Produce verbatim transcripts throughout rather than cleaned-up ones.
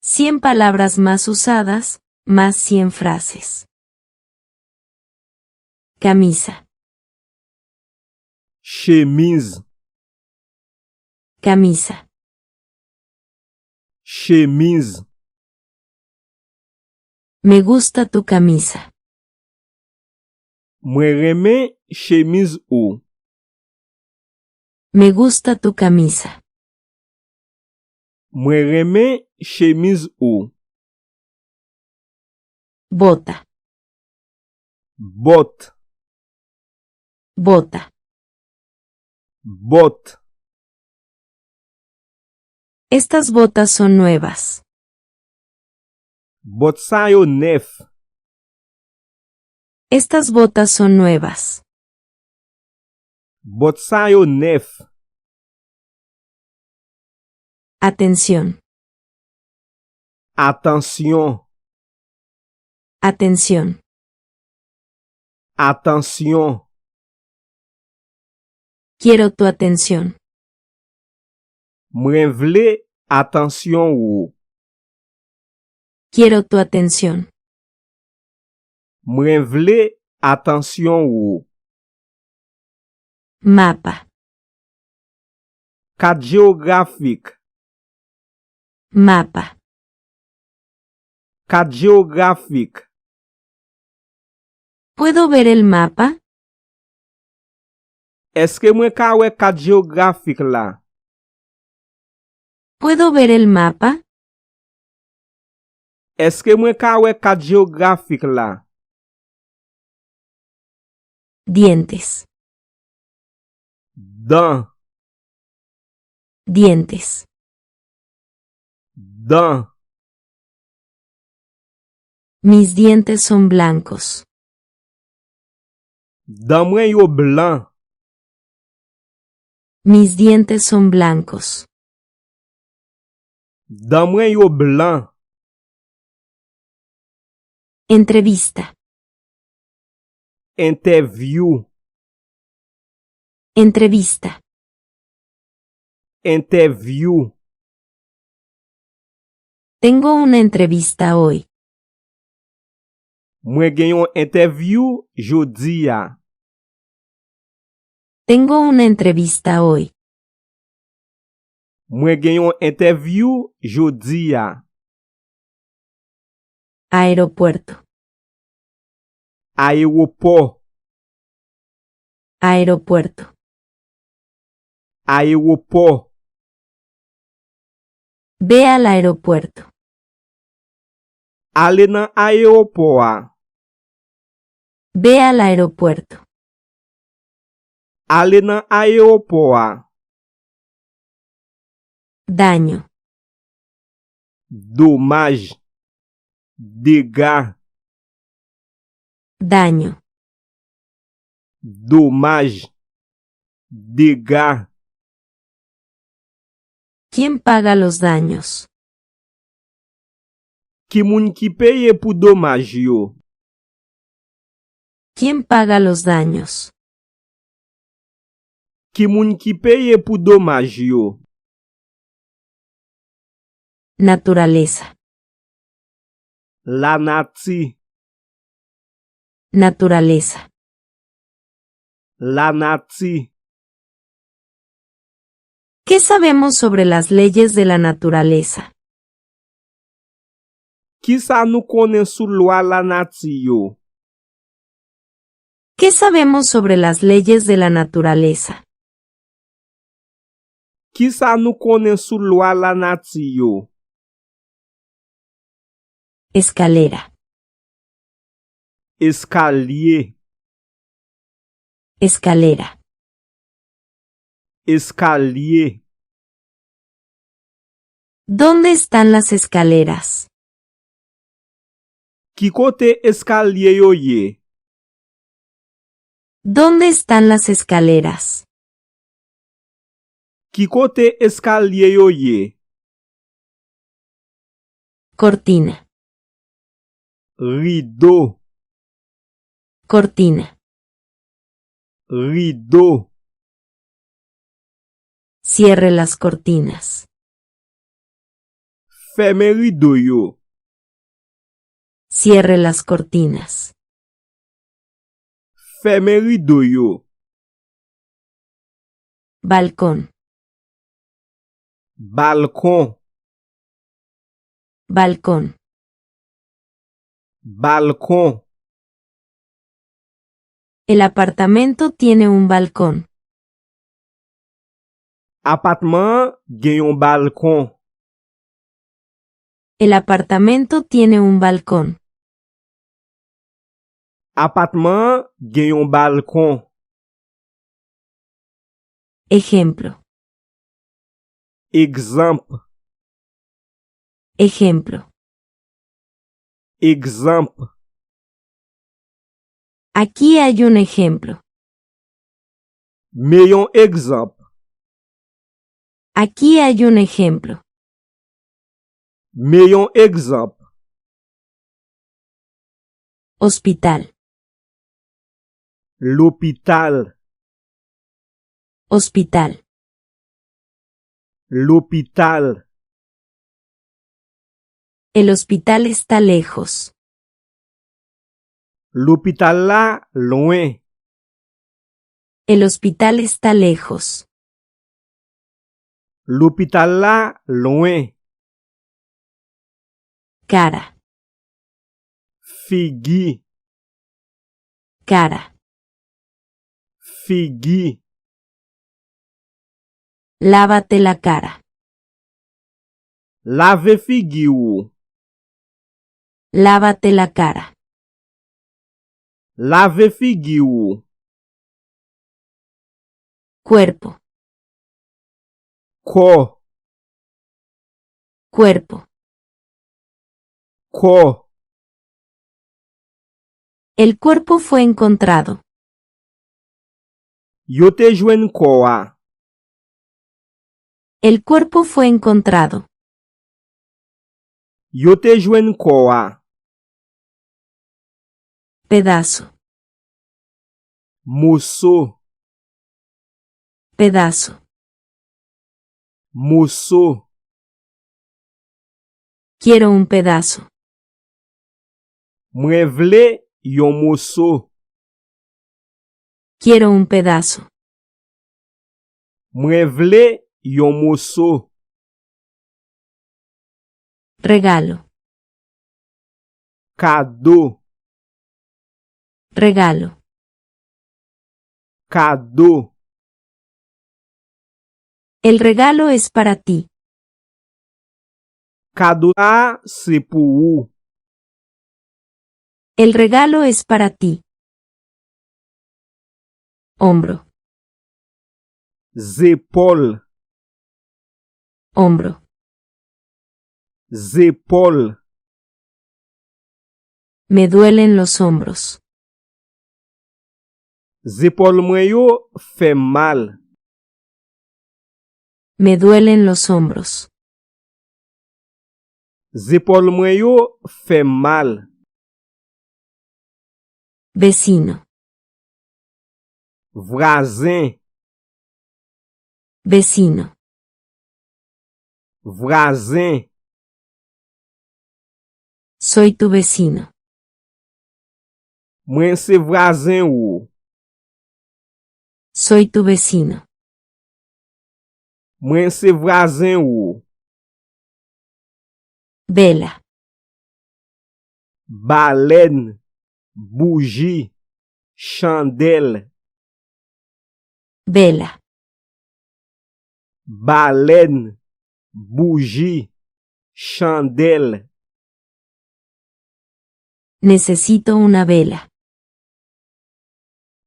Cien palabras más usadas, más cien frases. Camisa. Chemiz. Camisa. Chemiz. Me gusta tu camisa. Mwen renmen chemiz ou. Me gusta tu camisa. Mwen renmen chemiz ou. Bota. Bòt. Bota. Bòt. Estas botas son nuevas. Bòt sa yo nèf. Estas botas son nuevas. Bòt sa yo nèf. Atención. Atansyon. Atención. Atansyon. Quiero tu atención. Mwen vle atansyon ou. Quiero tu atención. Mwen vle atansyon ou. Mapa. Kat jewografik. Mapa. Kat jewografik. ¿Puedo ver el mapa? Èske mwen ka wè kat jewografik la? ¿Puedo ver el mapa? Èske mwen ka wè kat jewografik la? Dientes. Dan. Dientes. Dan. Mis dientes son blancos. Dan mwen yo blan. Mis dientes son blancos. Dan mwen yo blan. Entrevista. Entèvyou. Entrevista. Entèvyou. Tengo una entrevista hoy. Mwen gen yon entèvyou jodi a. Tengo una entrevista hoy. Mwen gen yon entèvyou jodi a. Aeropuerto. Ayewopò. Aeropuerto. Ayewopò. Ve al aeropuerto. Ale nan ayewopò a. Ve al aeropuerto. Ale nan ayewopò a. Daño. Domaj. Dega. Daño. Domaj. Dega. ¿Quién paga los daños? Ki moun ki peye pou domaj yo? ¿Quién paga los daños? Ki moun ki peye pou domaj yo? Naturaleza. Lanati. Naturaleza. Lanati. ¿Qué sabemos sobre las leyes de la naturaleza? Kisa nou konnen sou lwa lanati yo? ¿Qué sabemos sobre las leyes de la naturaleza? Kisa nou konnen sou lwa lanati yo? Escalera. Eskalye. Escalera. Eskalye. ¿Dónde están las escaleras? Ki kote eskalye yo ye? ¿Dónde están las escaleras? Ki kote eskalye yo ye? Cortina. Rido. Cortina. Rido. Cierre las cortinas. Fèmen rido yo. Cierre las cortinas. Fèmen rido yo. Balcón. Balkon. Balcón. Balkon. El apartamento tiene un balcón. Apatman an gen yon balkon. El apartamento tiene un balcón. Apatman an gen yon balkon. Ejemplo. Egzanp. Ejemplo. Egzanp. Aquí hay un ejemplo. Men yon egzanp. Aquí hay un ejemplo. Men yon egzanp. Hospital. Lopital. Hospital. Lopital. El hospital está lejos. Lopital la lwen. El hospital está lejos. Lopital la lwen. Cara. Figi. Cara. Figi. Lávate la cara. Lave figi w. Lávate la cara. Lave figi w. Cuerpo. Kò. Cuerpo. Kò. El cuerpo fue encontrado. Yo te jwenn kò a. El cuerpo fue encontrado. Yo te jwenn kò a. Pedazo. Moso. Pedazo. Moso. Quiero un pedazo. Mwen vle yon moso. Quiero un pedazo. Mwen vle yon moso. Regalo. Kado. Regalo. Kado. El regalo es para ti. Kado a se pou ou. El regalo es para ti. Hombro. Zepòl. Hombro. Zepòl. Me duelen los hombros. Zepòl mwen yo fè m mal. Me duelen los hombros. Zepòl mwen yo fè m mal. Vecino. Vwazen. Vecino. Vwazen. Soy tu vecino. Mwen se vwazen ou. Soy tu vecino. Mwen se vwazen ou. Vela. Balèn, bouji, chandèl. Vela. Balèn, bouji, chandèl. Necesito una vela.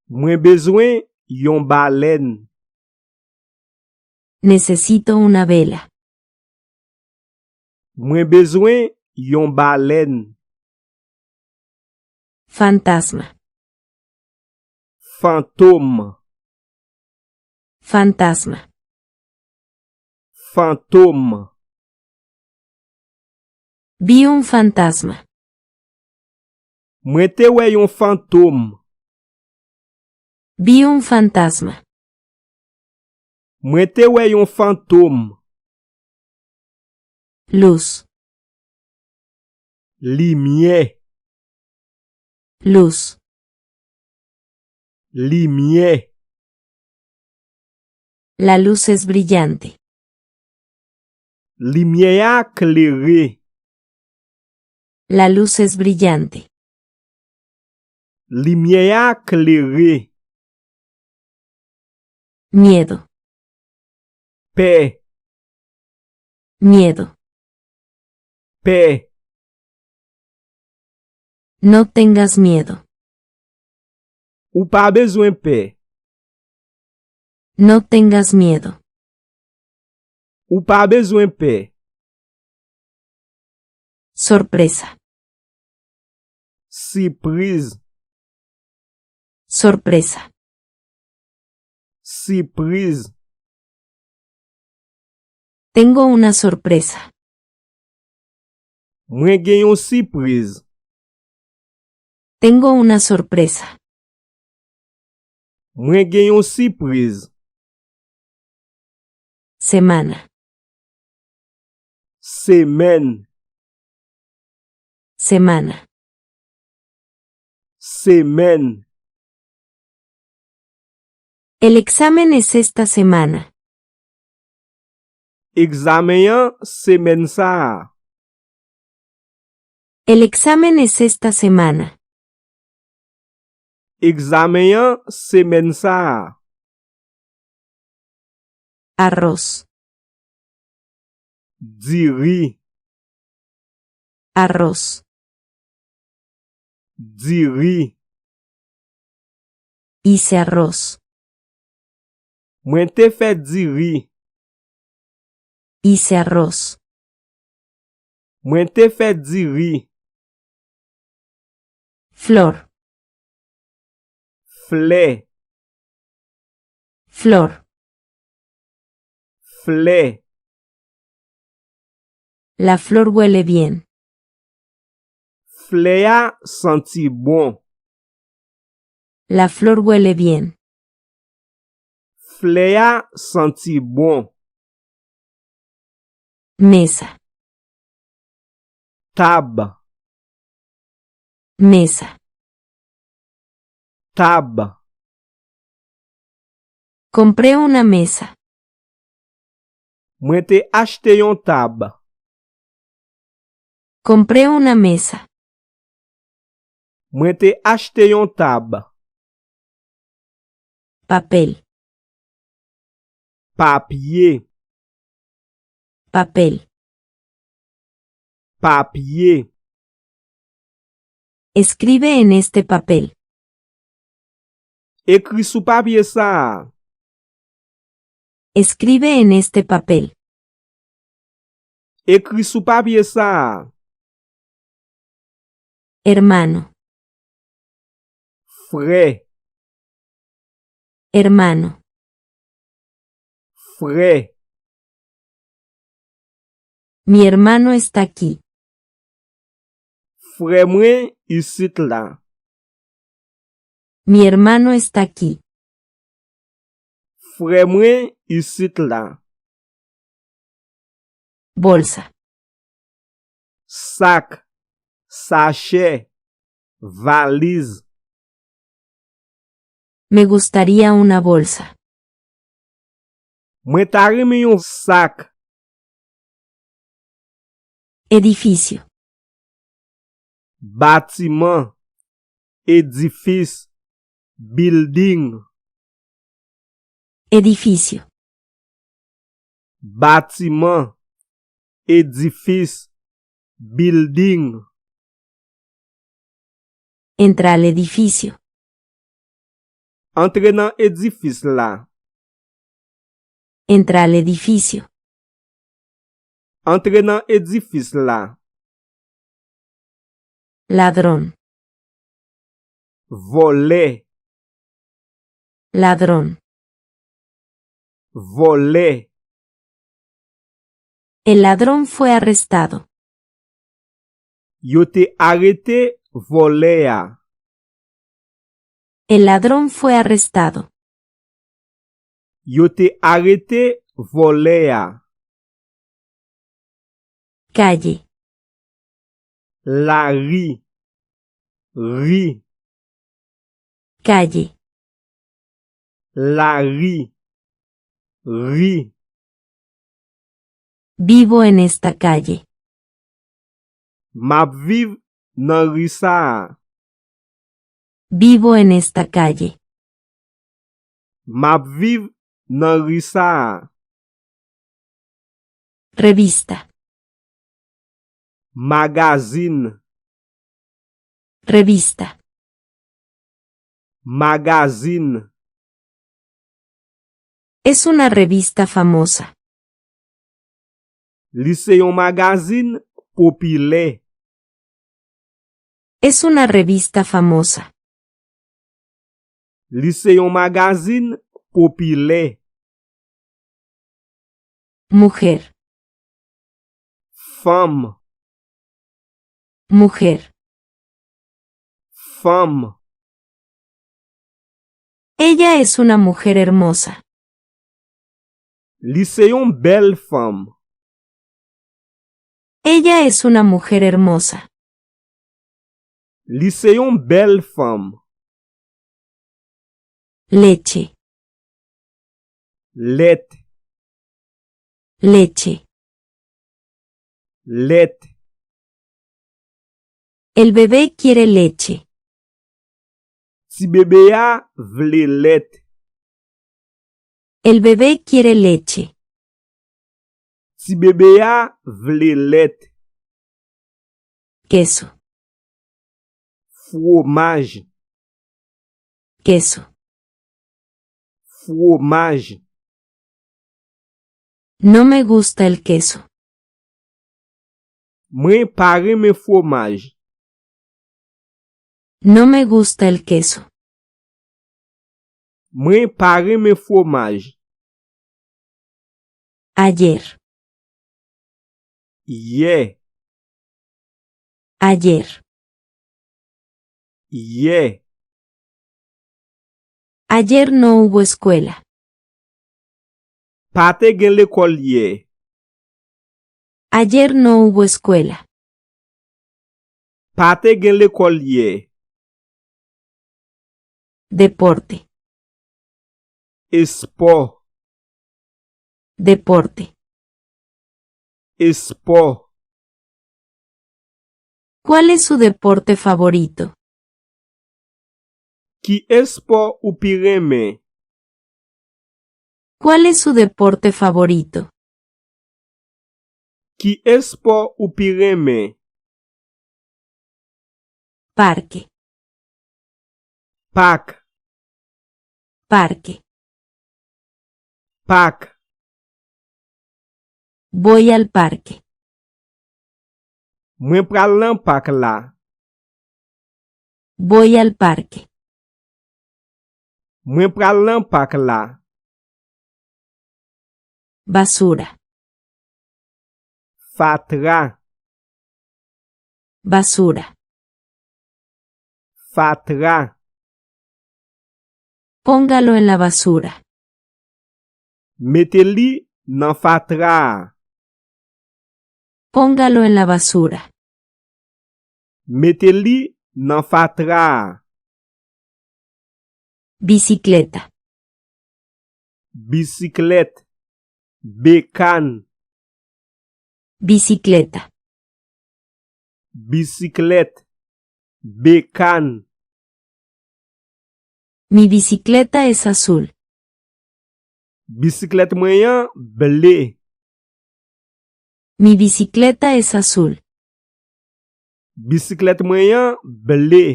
Mwen bezwen yon balèn. Necesito una vela. Mwen bezwen yon balèn. Fantasma. Fantom. Fantasma. Fantom. Vi un fantasma. Mwen te wè yon fantom. Vi un fantasma. Mwen te wè yon fantom. Luz. Limyè. Luz. Limyè. La luz es brillante. Limyè a klere. La luz es brillante. Limyè a klere. Miedo. Pè. Miedo. Pè. No tengas miedo. Ou pa bezwen pè. No tengas miedo. Ou pa bezwen pè. Sorpresa. Sipriz. Sorpresa. Sipriz. Tengo una sorpresa. Mwen gen yon sipriz. Tengo una sorpresa. Mwen gen yon sipriz. Semana. Semèn. Semana. Semèn. El examen es esta semana. Egzamen an semèn sa a. El examen es esta semana. Egzamen an semèn sa a. Arroz. Diri. Arroz. Diri. Hice arroz. Mwen te fè diri. Hice arroz. Mwen te fè diri. Flor. Flè. Flor. Flè. La flor huele bien. Flè a santi bon. La flor huele bien. Flè a santi bon. Mesa. Tab. Mesa. Tab. Compré una mesa. Mwen te achte yon tab. Compré una mesa. Mwen te achte yon tab. Papel. Papye. Papel. Papye. Escribe en este papel. Ekri sou papye sa a. Escribe en este papel. Ekri sou papye sa a. Hermano. Frè. Hermano. Frè. Mi hermano está aquí. Frè mwen isit la. Mi hermano está aquí. Frè mwen isit la. Bolsa. Sak, sachè, valiz. Me gustaría una bolsa. Mwen ta renmen yon sak. Edificio. Batiman, edifis, building. Edificio. Batiman, edifis, building. Entra al edificio. Antre nan edifis la. Entra al edificio. Antre nan edifis la. Ladrón. Vòlè. Ladrón. Vòlè. El ladrón fue arrestado. Yo te arete vòlè a. El ladrón fue arrestado. Yo te arete vòlè a. Calle. Lari. Ri. Calle. Lari. Ri. Vivo en esta calle. M ap viv nan ri sa a. Vivo en esta calle. M ap viv nan ri sa a. Revista. Magazin. Revista. Magazin. Es una revista famosa. Li se yon magazin popilè. Es una revista famosa. Li se yon magazin popilè. Mujer. Fanm. Mujer. Fanm. Ella es una mujer hermosa. Li se yon bèl fanm. Ella es una mujer hermosa. Li se yon bèl fanm. Leche. Lèt. Leche. Lèt. El bebé quiere leche. Ti bebe a vle lèt. El bebé quiere leche. Ti bebe a vle lèt. Queso. Fwomaj. Queso. Fwomaj. No me gusta el queso. Mwen pa renmen fwomaj. No me gusta el queso. Mwen pa renmen fwomaj. Ayer. Yè. Ayer. Yè. Ayer no hubo escuela. Pa te gen lekòl yè. Ayer no hubo escuela. Pa te gen lekòl yè. Deporte. Espò. Deporte. Espò. ¿Cuál es su deporte favorito? Ki espò ou pi renmen? ¿Cuál es su deporte favorito? Ki espò ou pi renmen? Parque. Pak. Parque. Pak. Voy al parque. Mwen pral nan pak la. Voy al parque. Mwen pral nan pak la. Basura. Fatra. Basura. Fatra. Póngalo en la basura. Mete li nan fatra a. Póngalo en la basura. Mete li nan fatra a. Bicicleta. Bisiklèt. Bekann. Bicicleta. Bisiklèt. Bekann. Mi bicicleta es azul. Bisiklèt mwen an ble. Mi bicicleta es azul. Bisiklèt mwen an ble.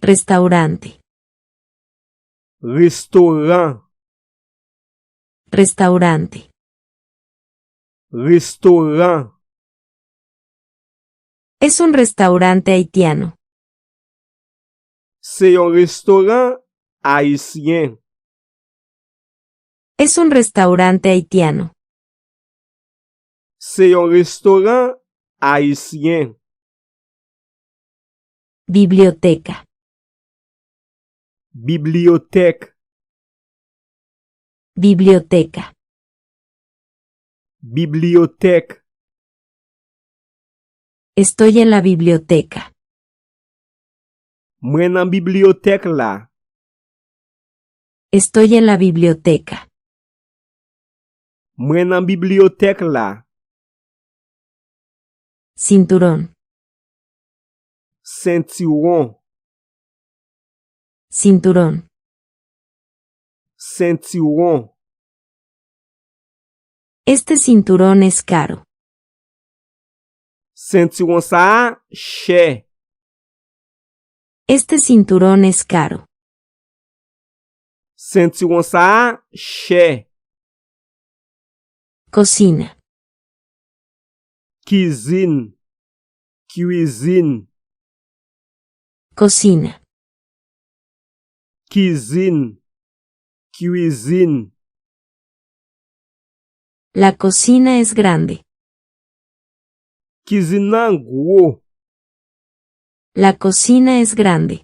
Restaurante. Restoran. Restaurante. Restoran. Es un restaurante haitiano. Se yon restoran ayisyen. Es un restaurante haitiano. Se yon restoran ayisyen. Biblioteca. Bibliyotèk. Biblioteca. Bibliyotèk. Estoy en la biblioteca. Mwen nan bibliyotèk la. Estoy en la biblioteca. Mwen nan bibliyotèk la. Cinturón. Sentiwon. Cinturón. Sentiwon. Este cinturón es caro. Sentiwon sa a chè. Este cinturón es caro. Sentiwon sa a chè. Cocina. Kizin. Kwizin. Cocina. Kizin. Kwizin. La cocina es grande. Kizin nan gwo. La cocina es grande.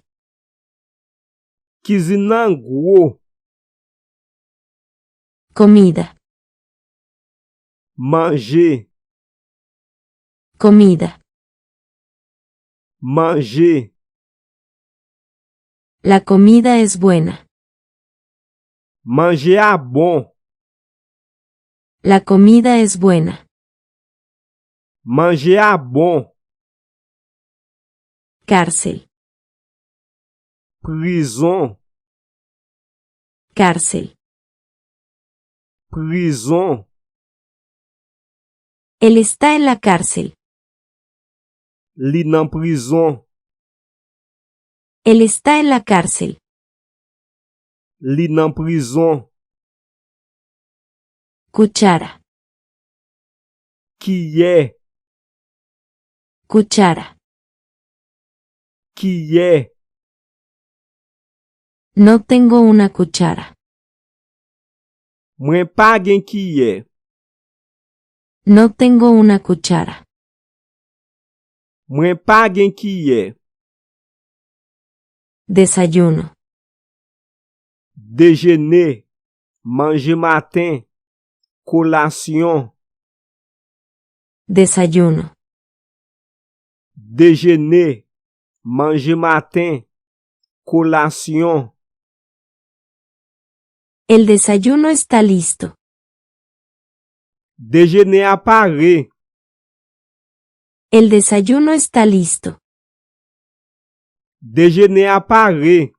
Kizin nan gwo. Comida. Manje. Comida. Manje. La comida es buena. Manje a bon. La comida es buena. Manje a bon. Cárcel. Prizon. Cárcel. Prizon. Él está en la cárcel. Li nan prizon. Él está en la cárcel. Li nan prizon. Cuchara. Kiyè. Cuchara. Kiyè. No tengo una cuchara. Mwen pa gen kiyè. No tengo una cuchara. Mwen pa gen kiyè. Desayuno. Dejene, manje maten, kolasyon. Desayuno. Dejene, manje maten, kolasyon. El desayuno está listo. Dejene a pare. El desayuno está listo. Dejene a pare.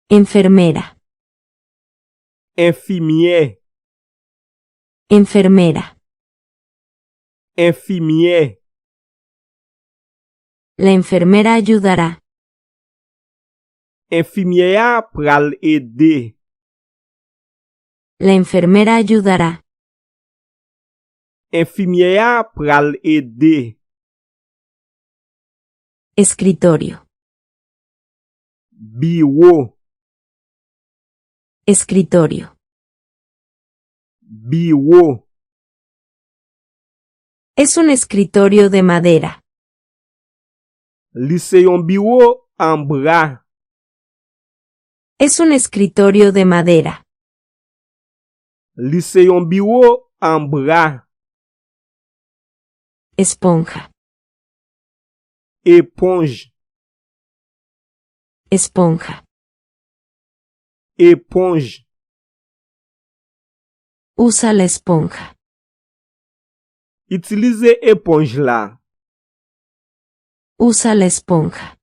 Enfermera. Enfimyè. Enfermera. Enfimyè. La enfermera ayudará. Enfimyè a pral ede. La enfermera ayudará. Enfimyè a pral ede. Escritorio. Biwo. Escritorio. Biwo. Es un escritorio de madera. Li se yon biwo an bra. Es un escritorio de madera. Li se yon biwo an bra. Esponja. Eponj. Esponja. Eponj. Usa la esponja. Itilize eponj la. Usa la esponja.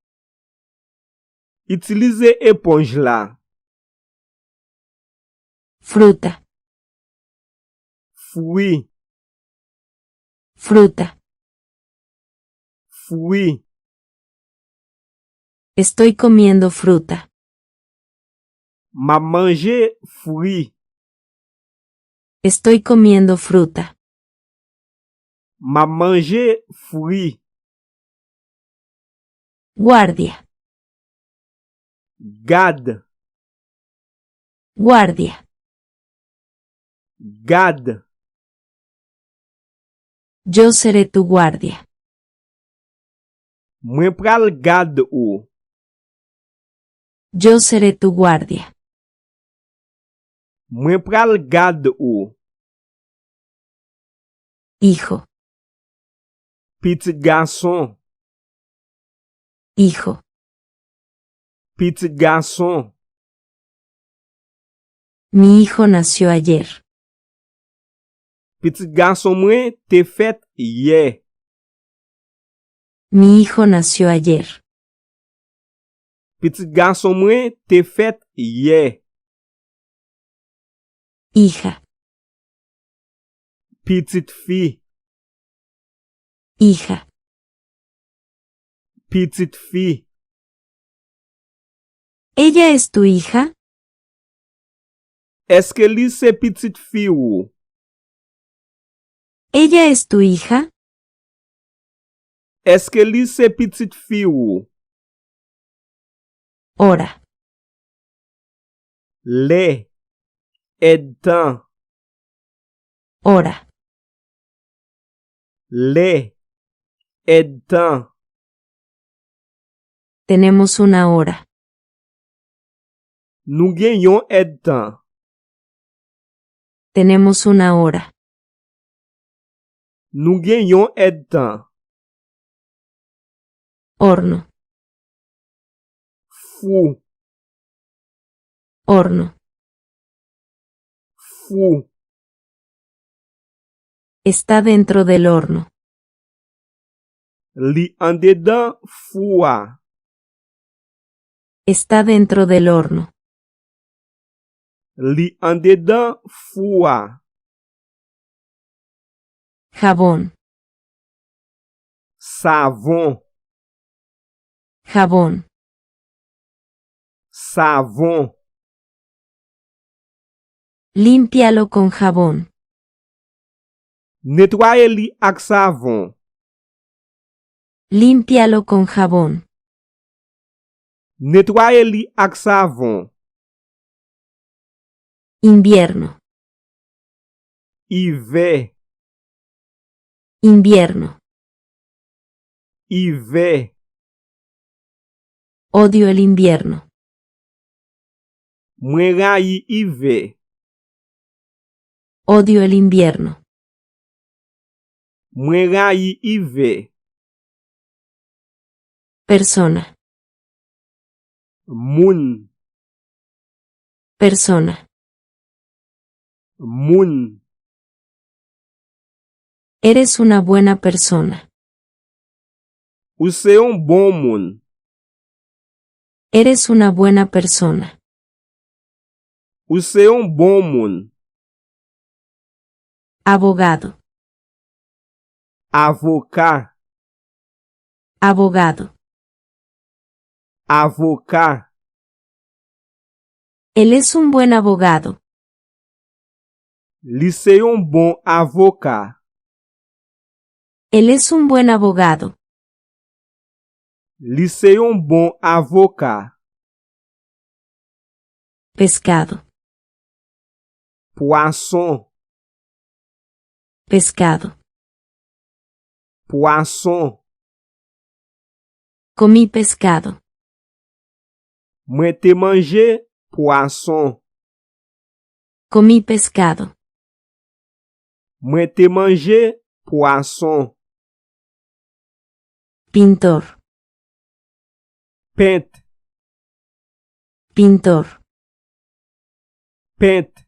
Itilize eponj la. Fruta. Fwi. Fruta. Fwi. Estoy comiendo fruta. M ap manje fwi. Estoy comiendo fruta. M ap manje fwi. Guardia. Gad. Guardia. Gad. Yo seré tu guardia. Mwen pral gad ou. Yo seré tu guardia. Mwen pral gad ou. Hijo. Pitit gason. Hijo. Pitit gason. Mi hijo nació ayer. Pitit gason mwen te fèt yè. Mi hijo nació ayer. Pitit gason mwen te fèt yè. Hija. Pitit fi. Hija. Pitit fi. ¿Ella es tu hija? Èske li se pitit fi ou? ¿Ella es tu hija? Èske li se pitit fi ou? Hora. Lè. Èdtan. Hora. Lè. Èdtan. Tenemos una hora. Nou gen yon èdtan. Tenemos una hora. Nou gen yon èdtan. Horno. Fou. Horno. Fou. Está dentro del horno. Li andedan fou a. Está dentro del horno. Li andedan fou a. Jabón. Savon. Jabón. Savon. Límpialo con jabón. Netwaye li ak savon. Límpialo con jabón. Netwaye li ak savon. Invierno. Ivè. Invierno. Ivè. Odio el invierno. Mwen rayi ivè. Odio el invierno. Mwen rayi ivè. Persona. Moun. Persona. Moun. Eres una buena persona. Ou se yon bon moun. Eres una buena persona. Ou se yon bon moun. Abogado. Avoka. Abogado. Avoka. Él es un buen abogado. Li se yon bon avoka. Él es un buen abogado. Li se yon bon avoka. Pescado. Pwason. Pescado. Pwason. Comí pescado. Mwen te manje pwason. Comí pescado. Mwen te manje pwason. Pintor. Pent. Pintor. Pent.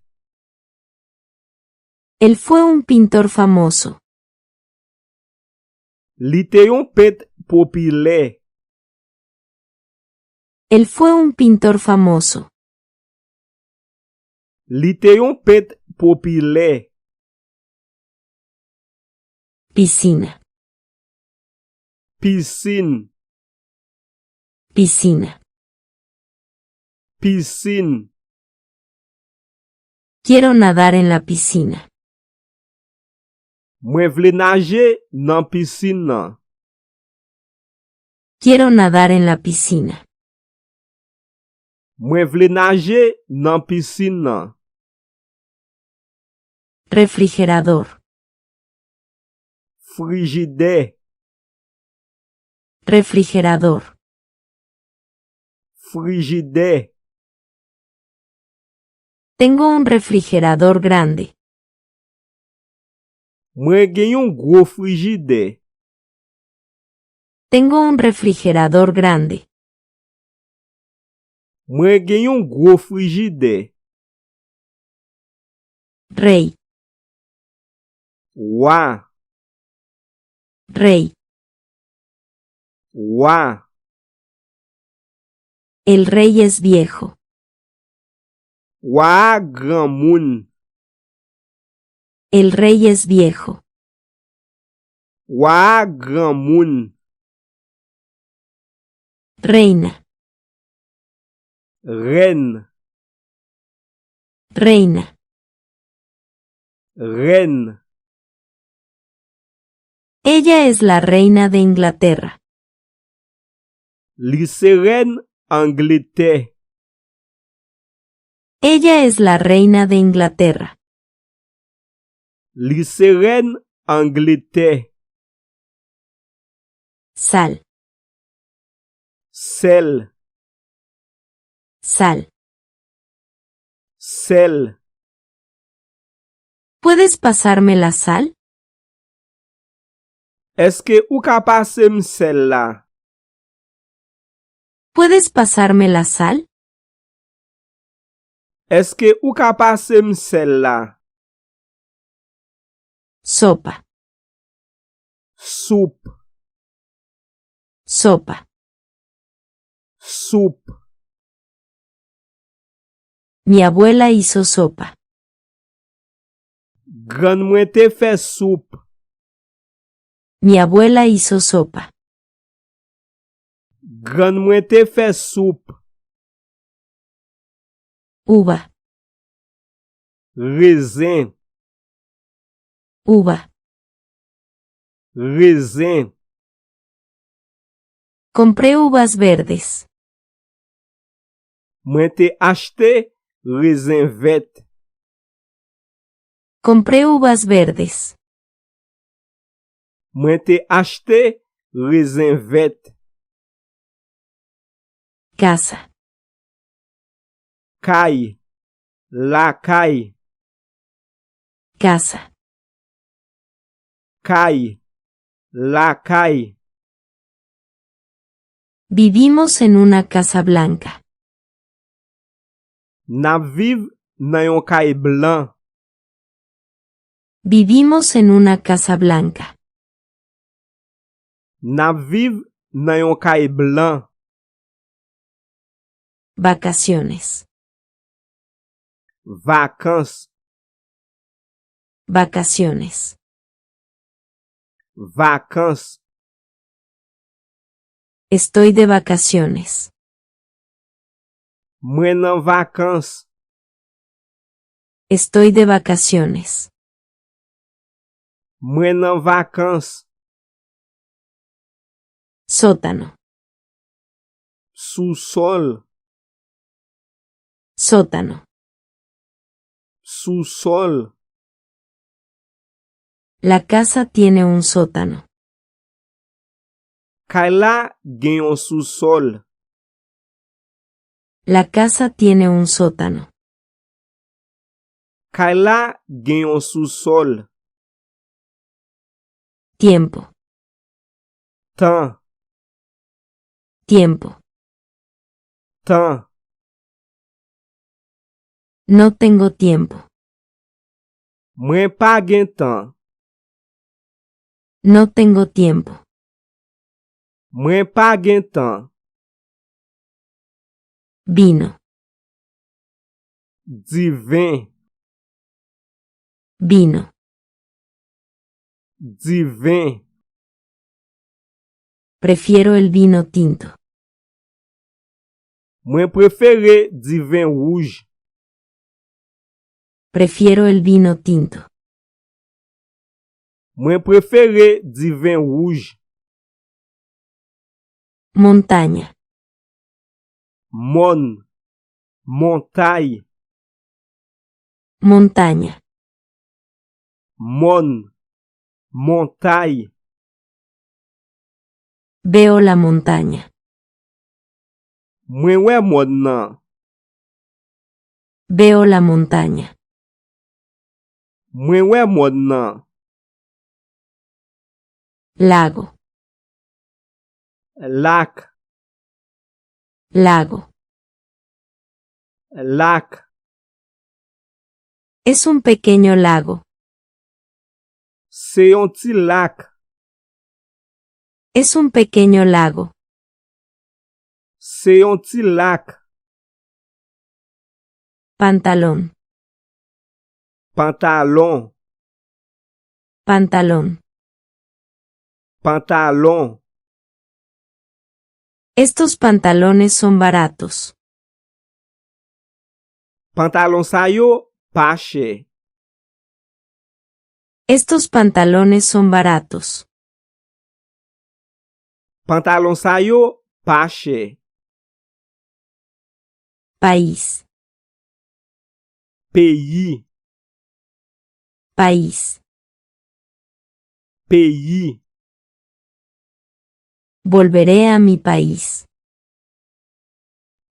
Él fue un pintor famoso. Li te yon pent popilè. Él fue un pintor famoso. Li te yon pent popilè. Piscina. Pisin. Piscina. Pisin. Quiero nadar en la piscina. Mwen vle naje nan pisin nan. Quiero nadar en la piscina. Mwen vle naje nan pisin nan. Refrigerador. Frijidè. Refrigerador. Frijidè. Tengo un refrigerador grande. Mwen gen yon gwo frijidè. Tengo un refrigerador grande. Mwen gen yon gwo frijidè. Rei. Wa. Rei. Wa. El rey es viejo. Wa a granmoun. El rey es viejo. Wa a granmoun. Reina. Rèn. Reina. Rèn. Ella es la reina de Inglaterra. Li se rèn Angletè. Ella es la reina de Inglaterra. Li se rèn Angletè. Sal. Sèl. Sal. Sèl. ¿Puedes pasarme la sal? Èske ou ka pase m sèl la? ¿Puedes pasarme la sal? Èske ou ka pase m sèl la? Sopa. Soup. Sopa. Soup. Mi abuela hizo sopa. Grann mwen te fè soup. Mi abuela hizo sopa. Grann mwen te fè soup. Uva. Rezen. Uva. Rezen. Compré uvas verdes. Mwen te achte rezen vèt. Compré uvas verdes. Mwen te achte rezen vèt. Casa. Kay. Lakay. Casa. Kay. Lakay. Vivimos en una casa blanca. N ap viv nan yon kay blan. Vivimos en una casa blanca. N ap viv nan yon kay blan. Vacaciones. Vakans. Vacaciones. Vakans. Estoy de vacaciones. Mwen nan vakans. Estoy de vacaciones. Mwen nan vakans. Sótano. Sousòl. Sótano. Sousòl. La casa tiene un sótano. Kay la gen yon sousòl. La casa tiene un sótano. Kay la gen yon sousòl. Tiempo. Tan. Tiempo. Tan. No tengo tiempo. Mwen pa gen tan. No tengo tiempo. Mwen pa gen tan. Vino. Diven. Vino. Diven. Prefiero el vino tinto. Mwen prefere diven wouj. Prefiero el vino tinto. Mwen prefere diven wouj. Montaña. Mòn. Montay. Montaña. Mòn. Montay. Veo la montaña. Mwen wè mòn nan. Veo la montaña. Mwen wè mòn nan. Lago. Lak. Lago. Lak. Es un pequeño lago. Se yon ti lak. Es un pequeño lago. Se yon ti lak. Pantalón. Pantalon. Pantalón. Pantalon. Estos pantalones son baratos. Pantalon sa yo pa chè. Estos pantalones son baratos. Pantalon sa yo pa chè. País. Peyi. País. Peyi. Volveré a mi país.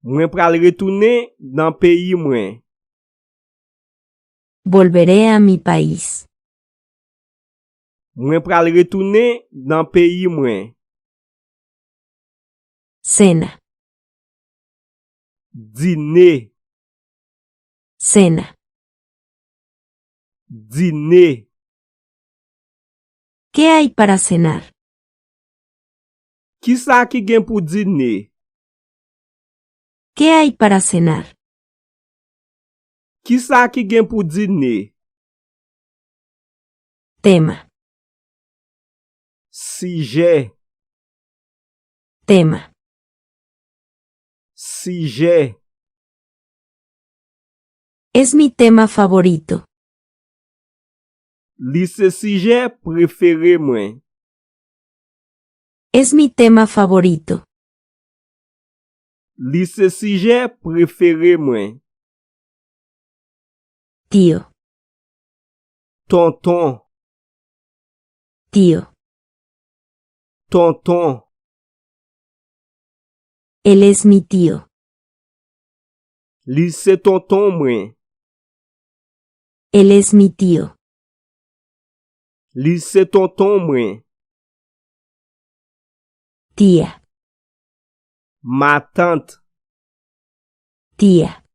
Mwen pral retounen nan peyi mwen. Volveré a mi país. Mwen pral retounen nan peyi mwen. Cena. Dine. Cena. Dine. ¿Qué hay para cenar? Kisa ki gen pou dine? ¿Qué hay para cenar? Kisa ki gen pou dine? Tema. Sijè. Tema. Sijè. Es mi tema favorito. Li se sijè prefere mwen. Es mi tema favorito. Li se sijè prefere mwen. Tío. Tonton. Tío. Tonton. Él es mi tío. Li se tonton mwen. Él es mi tío. Li se tonton mwen. Tía. Matant. Tía.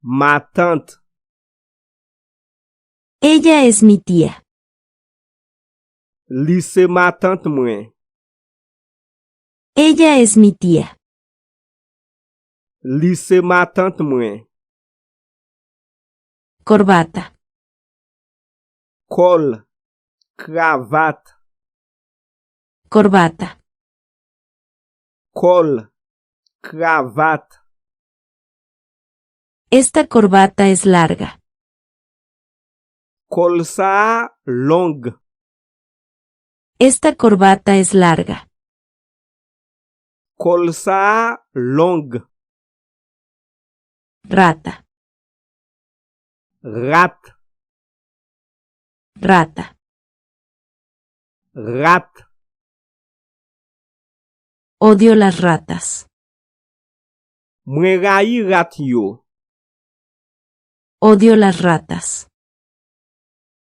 Matant. Ella es mi tía. Li se matant mwen. Ella es mi tía. Li se matant mwen. Corbata. Kòl, kravat. Corbata. Kòl, kravat. Esta corbata es larga. Kòl sa a long. Esta corbata es larga. Kòl sa a long. Rata. Rat. Rata. Rat. Odio las ratas. Mwen rayi rat yo. Odio las ratas.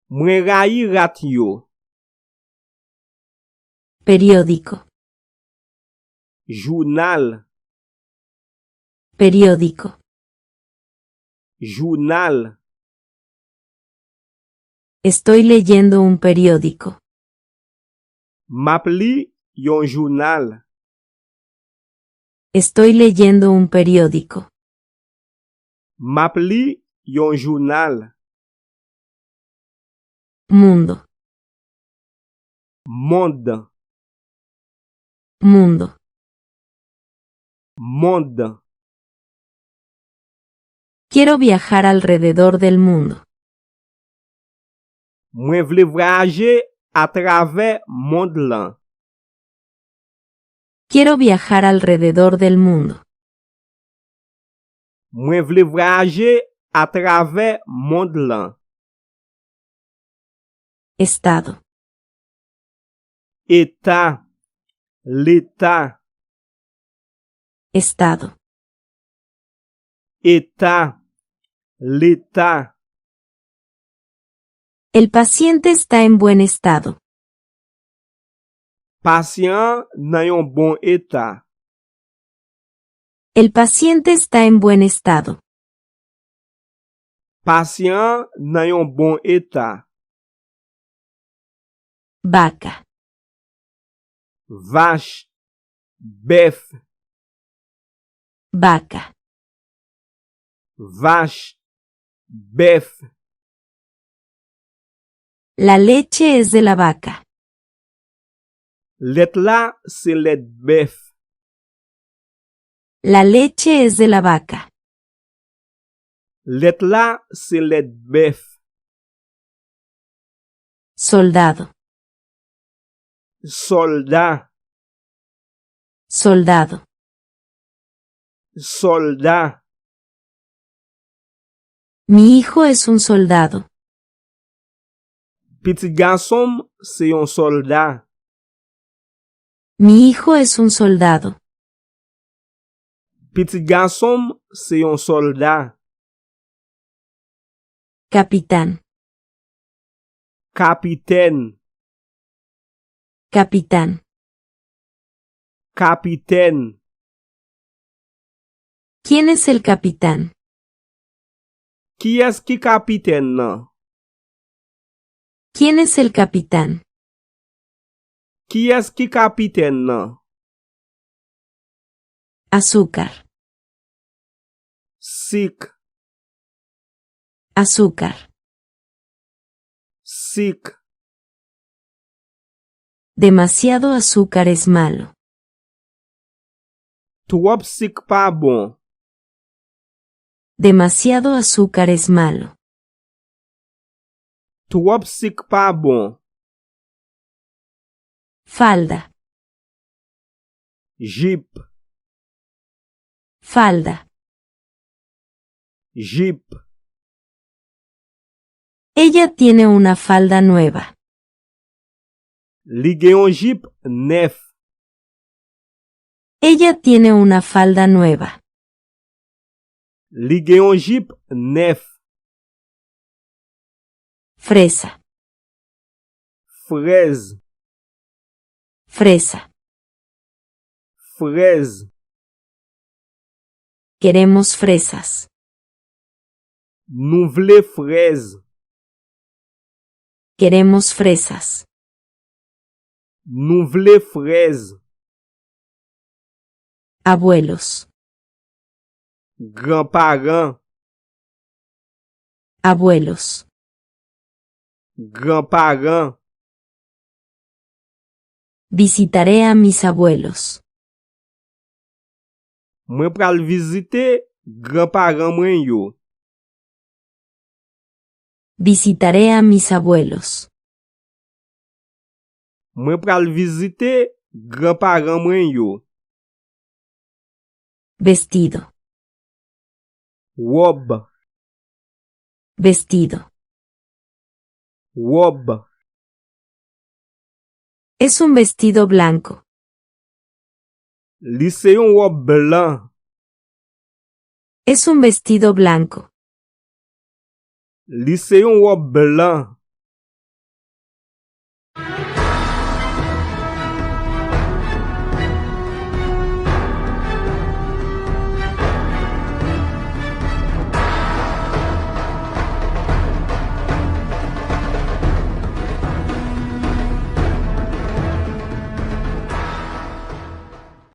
Mwen rayi rat yo. Periódico. Jounal. Periódico. Jounal. Estoy leyendo un periódico. M ap li yon jounal. Estoy leyendo un periódico. M ap li yon jounal. Mundo. Mond. Mundo. Mond. Quiero viajar alrededor del mundo. Mwen vle vwayaje atravè mond lan. Quiero viajar alrededor del mundo. Mwen vle vwayaje atravè mond lan. Estado. Eta, leta. Estado. Eta, leta. El paciente está en buen estado. Pasyan an nan yon bon eta. El paciente está en buen estado. Pasyan an nan yon bon eta. Vaca. Vach, bèf. Vaca. Vach, bèf. La leche es de la vaca. Lèt la se lèt bèf. La leche es de la vaca. Lèt la se lèt bèf. Soldado. Sòlda. Soldado. Sòlda. Mi hijo es un soldado. Pitit gason m se yon sòlda. Mi hijo es un soldado. Pitit gason m se yon sòlda. Capitán. Kapitèn. Capitán. Kapitèn. ¿Quién es el capitán? Kiyès ki kapitèn nan? ¿Quién es el capitán? Kiyès ki kapitèn nan? Azúcar. Sik. Azúcar. Sik. Demasiado azúcar es malo. Twòp sik pa bon. Demasiado azúcar es malo. Twòp sik pa bon. Falda. Jip. Falda. Jip. Ella tiene una falda nueva. Li gen yon jip nèf. Ella tiene una falda nueva. Li gen yon jip nèf. Fresa. Frèz. Fresa. Frèz. Queremos fresas. Nou vle frèz. Queremos fresas. Nou vle frèz. Abuelos. Granparan. Abuelos. Granparan. Visitaré a mis abuelos. Mwen pral vizite granparan mwen yo. Visitaré a mis abuelos. Mwen pral vizite granparan mwen yo. Vestido. Wòb. Vestido. Wòb. Es un vestido blanco. Li se yon wòb blan. Es un vestido blanco. Li se yon wòb blan.